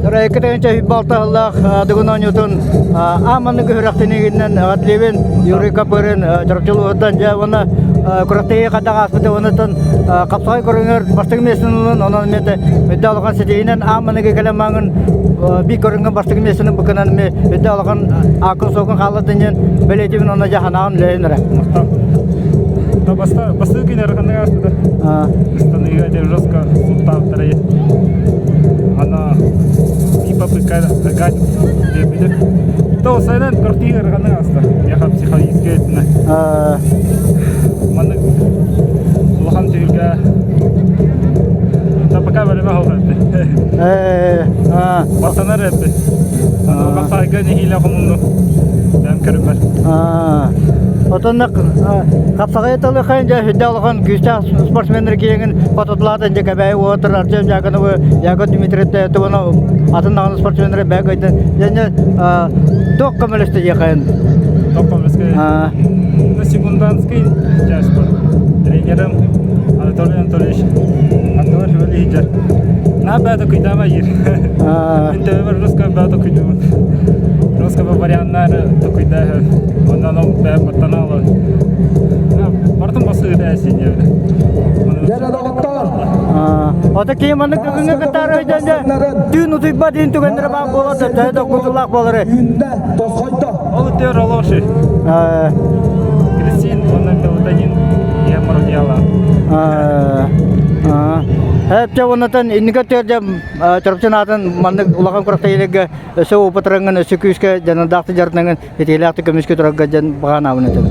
Икки балта сыллаах Дыгын оонньуутун аан маҥнайгы күрэхтэһиитинэн эҕэрдэлиибин Юрий Копырин Чурапчы улууһуттан дьэ уонна күрэхтэһии хайдах ааспыта уоннаттан хапсаҕай көрүҥэр бастакы миэстэни ылан онон эмиэ үрдэ улахан ситиһиинэн аан маҥнайгы кэлэн мааҥын биир көрүҥҥэ бастакы миэстэни быкынан эмиэ үрдэ улахан ааккын-суолгун хааллардын диэн бэлиэтиибин уонна дьэ санааҕын үлэлээн эрэ. Бастакы күн ыараханнык ааспыта. Ыстаныыга дьэ жестко суттаабыттара. Ана и попытка догать биэрбитим. То сайынан кыртыы ыараханнык ааста. Миэхэ психологически өттүнэн. Маннык улахан түһүлгэ да пока бэлэмэ холботту. Бастанар этти. Бахсайга нэһиилэ хомунну. Бэм көрүммэр. Отонна хапсаҕай талыхайын дьэ сүрдээх улахан күүстээх спортсменнар киэҥин хототулаатын дьэ кэбээйи уотар Артем Дьяконовы, Яков Дмитриевты тугуна атын даҕаны спортсменнары бэйэ көйдөн дьэ туох көмөлөстө диэхэйин? Туох көмөлөскө? Ну, секундантский часть был. Тренерым Анатолий Анатольевич аттыбар хүбэл иһдьэр. На бэйэ күйдама иир. Мин төбөбөр русская бэйэ күйдүбүн. Русская варианнар токуйда оннан ол бэйэ баттана олор. Бартын басыыта синье. Дьэ доҕоттоор! Ото киһи маннык бүгүҥҥү кытаары өйдөнде түүн утуйбат иин түгэннэрэ баар буолар да төһө да кутулаах буолары. Үүннэ, тосхойдо. Ол үтүөр олоши. Глицин, онно мелатонин, я мародьяла. Эпче оннотон инники төрдө Чурапчын аатын маннык улахан күрэхтэһиилэргэ өссө опытырангын, өссө күүскэ дьаныардаахтык дьарыктаныҥын, итиилээхтик көмүскэ турарга дьэн баҕанаабын этим.